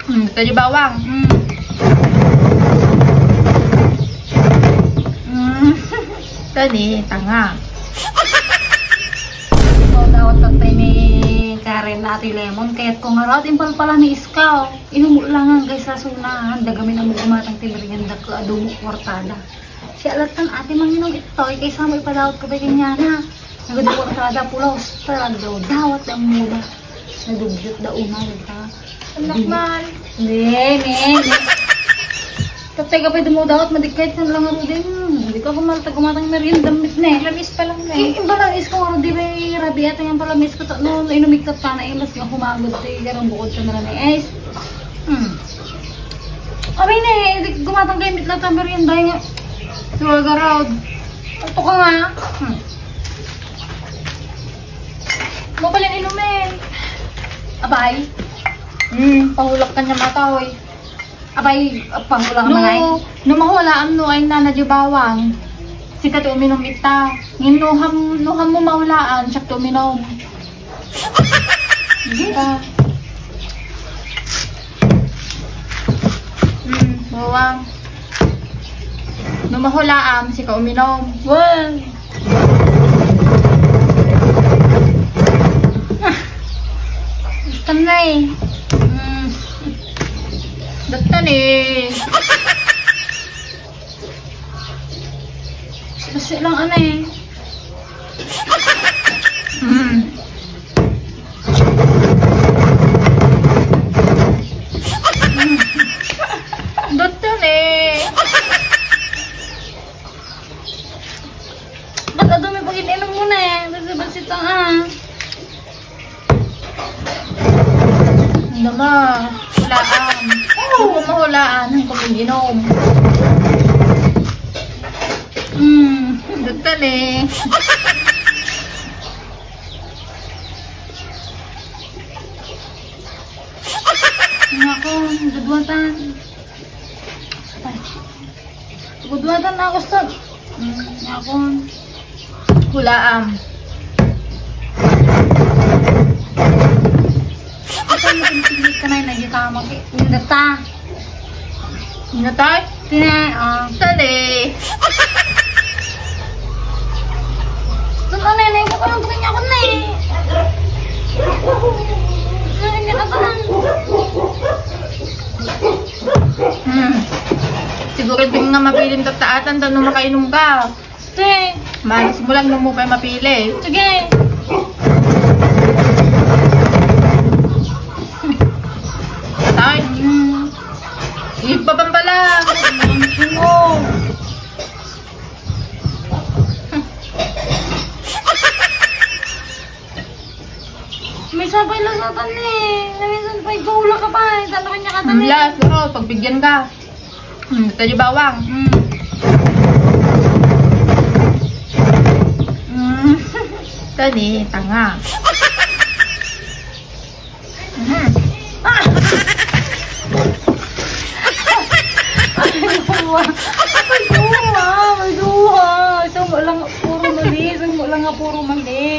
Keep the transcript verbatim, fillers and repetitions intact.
Hmm, tayo bawang. Hmm. Hmm. Tani, tanga. Ikaw daw, tatay ni Karen, Ate Lemon, kayat ko nga raw, impalpala ni Iskaw. Inumot lang ang kaysa sunahan, dagami na mo gumatang ti merienda ko, adu mo kwartada. Siya latan ate manginom ito, kaysa mo ipadawat ko pa kanyana. Nagadu kwartada, pulos, talaga daw, dawat ang muda. Nadugyot da una, ita. Anak man. Ne, ne, ne. Tatay ka pa dumudawat, madikit ka lang, Rudin. Hindi ka kumalta, gumatang merienda, mit ne. Lamis pa lang, ne. Eh, iba lang is ko, Rudi, may rabiat, yung pala miss ko, no, inumikot pa na, eh, mas nga humagod, eh, garang bukod ka na lang, eh. Hmm. Abay, ne, di, gumatang kayo, mit lang, merienda, nga. Suwaga, Rod. Ito ka nga. Hmm. Mo pala inumin. Abay. Hmm, pahulak ka niya mata, oy. Abay, pahulak ka na, eh. No, no mahulaan no ay nana di bawang. Sika ti uminom ita. Ngin no ham, no ham mo mahulaan, siak ti uminom. Sige. Ita. Hmm, bawang. No mahulaam, sika uminom. Wow! Ah, gusto na eh. Mm. Datan eh. Basta lang ano eh. Mm. Datan eh. Ba't adu mi pag-inom mo na eh? Basta-basta ito ah. Ano ma? Hulaan. Oo, mahulaan ang pag-inom. Hmm, datan eh. Nako, duduwatan. Ay. Duduwatan na ako sa, mm, nako. Hulaam. Ito yung pinipili ka na yun, nagitama. Indata. Indata? Tina, ah. Tali. Gusto na, nene. Gusto na, gusto niya ako, ne. Gusto niya ako, ne. Hmm. Siguro din nga mapilim tattaatan, tano makainom ka. Te. Manis mo lang, no mo pa mapili. Sige. Tay. Hmm. Ibabang pala. Ang mo. May sabay lasatan eh. Minsan pa ikaw ka pa eh. Saan ka niya katabi? Last, pero pagbigyan ka. Hmm, tayo bawang. Hmm. Hmm. Kani, tanga. Hmm. Ah! Ay, duha. Ay, duha. Ay, duha. Isang mo lang puro mali. Isang mo lang nga puro mali.